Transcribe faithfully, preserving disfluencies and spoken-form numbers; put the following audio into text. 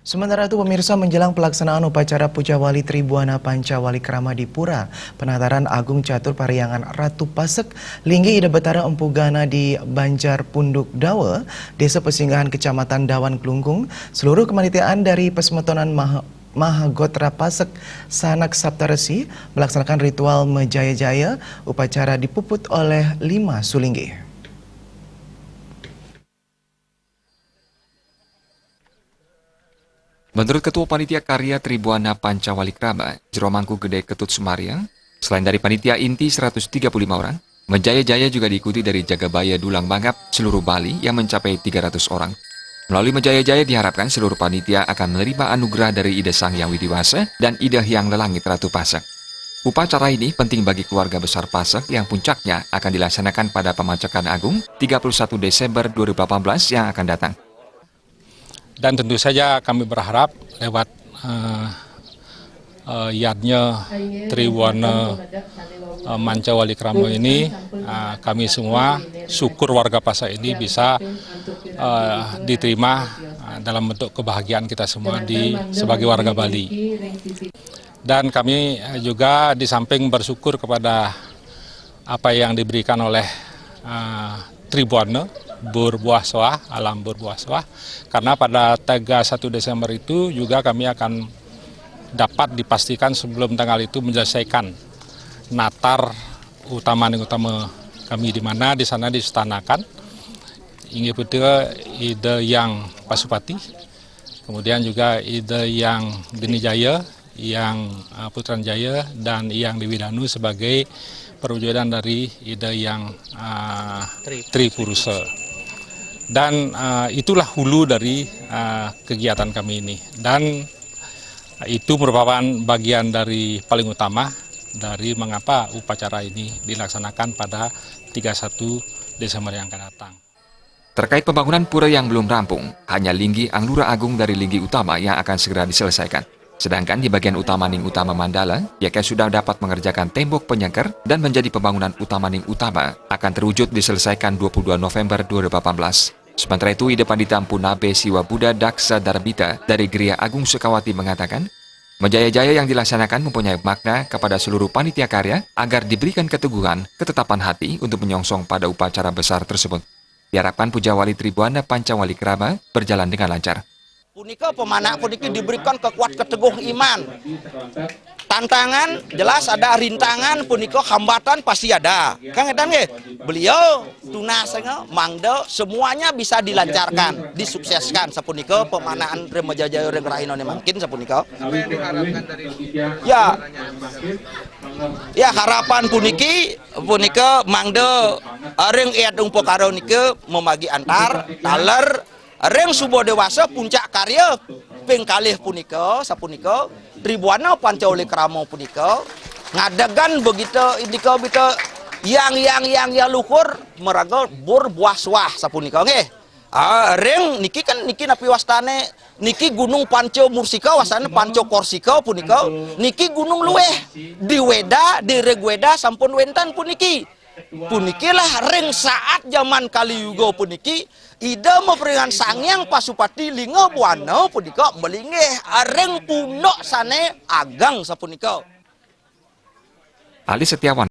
Sementara itu, pemirsa, menjelang pelaksanaan upacara Puja Wali Tribuana Panca Wali Krama di Pura Penataran Agung Catur Pariangan Ratu Pasek, Linggih Ida Betara Empu Gana di Banjar Punduk Dawa, Desa Pesinggahan, Kecamatan Dawan Klungkung, seluruh kepanitiaan dari Pesemetonan Maha, Mahagotra Pasek Sanak Saptaresi melaksanakan ritual Mejaya-jaya. Upacara dipuput oleh lima sulinggih. Menurut Ketua Panitia Karya Tribuana Panca Wali Krama, Jero Mangku Gede Ketut Sumaria, selain dari panitia inti seratus tiga puluh lima orang, Mejaya-jaya juga diikuti dari Jagabaya Dulang Bangap seluruh Bali yang mencapai tiga ratus orang. Melalui Mejaya-jaya diharapkan seluruh panitia akan menerima anugerah dari Ida Sang Hyang Widi Wasa dan Ida Hyang Lelangit Ratu Pasek. Upacara ini penting bagi keluarga besar Pasek yang puncaknya akan dilaksanakan pada Pemacakan Agung tiga puluh satu Desember dua ribu delapan belas yang akan datang. Dan tentu saja kami berharap lewat, eh, eh, yadnya Tribuana, eh, Manca Wali Krama ini, eh, kami semua syukur warga Pasek ini bisa, eh, diterima, eh, dalam bentuk kebahagiaan kita semua di sebagai warga Bali. Dan kami, eh, juga di samping bersyukur kepada apa yang diberikan oleh, eh, Tribuana, Bur Buah Soah, alam Bur Buah Soah, karena pada tanggal satu Desember itu juga kami akan dapat dipastikan sebelum tanggal itu menyelesaikan natar utama ning utama kami, di mana di sana disetanakan inggih punika Ida Hyang Pasupati, kemudian juga Ida Hyang Geni Jaya, Hyang, eh, Putran Jaya, dan Hyang Dewi Danu sebagai perwujudan dari Ida Hyang, eh, Tri Purusa. Dan, eh, itulah hulu dari, eh, kegiatan kami ini. Dan itu merupakan bagian dari paling utama dari mengapa upacara ini dilaksanakan pada tiga satu Desember yang akan datang. Terkait pembangunan pura yang belum rampung, hanya Linggih Anglura Agung dari Linggih Utama yang akan segera diselesaikan. Sedangkan di bagian utama ning utama mandala, pihaknya sudah dapat mengerjakan tembok penyengker dan menjadi pembangunan utama ning utama akan terwujud diselesaikan dua puluh dua November dua ribu delapan belas. Sementara itu, Ida Pandita Empu Nabe Siwa Buddha Daksa Darbita dari Geria Agung Sukawati mengatakan, Mejaya-jaya yang dilaksanakan mempunyai makna kepada seluruh panitia karya agar diberikan keteguhan, ketetapan hati untuk menyongsong pada upacara besar tersebut. Diharapkan Puja Wali Tribuana Panca Wali Krama berjalan dengan lancar. Punika pemanak puniki diberikan kekuat keteguh iman. Tantangan jelas ada, rintangan punika, hambatan pasti ada. Kang edan nggih, beliau tunas nga mangda semuanya bisa dilancarkan, disukseskan, sapunika pemanaan Remaja Jaya ring rahina ne mangkin sapunika. Ya. Ya, harapan puniki punika mangda ring Eyat Ungpakara nika memagi antar taler ring suba dewasa puncak karya ping kalih punika, sapunika Tribuana Panca Wali Krama punika ngadegan begita indika bita yang yang yang yang luhur maraga Bur Buah Suah sapunika nggih. Ah, ring niki kan niki napi wastane, niki Gunung Panca Mursika, wastane Panca Korsika punika, niki gunung luweh, di Weda, di Rig Weda sampun wenten puniki. Punikilah ring saat jaman Kali Yuga puniki, Ida mapringan Sang Hyang Pasupati Linga Buana punika malinggih ring punduk sane ageng sapunika. Ali Setiawan.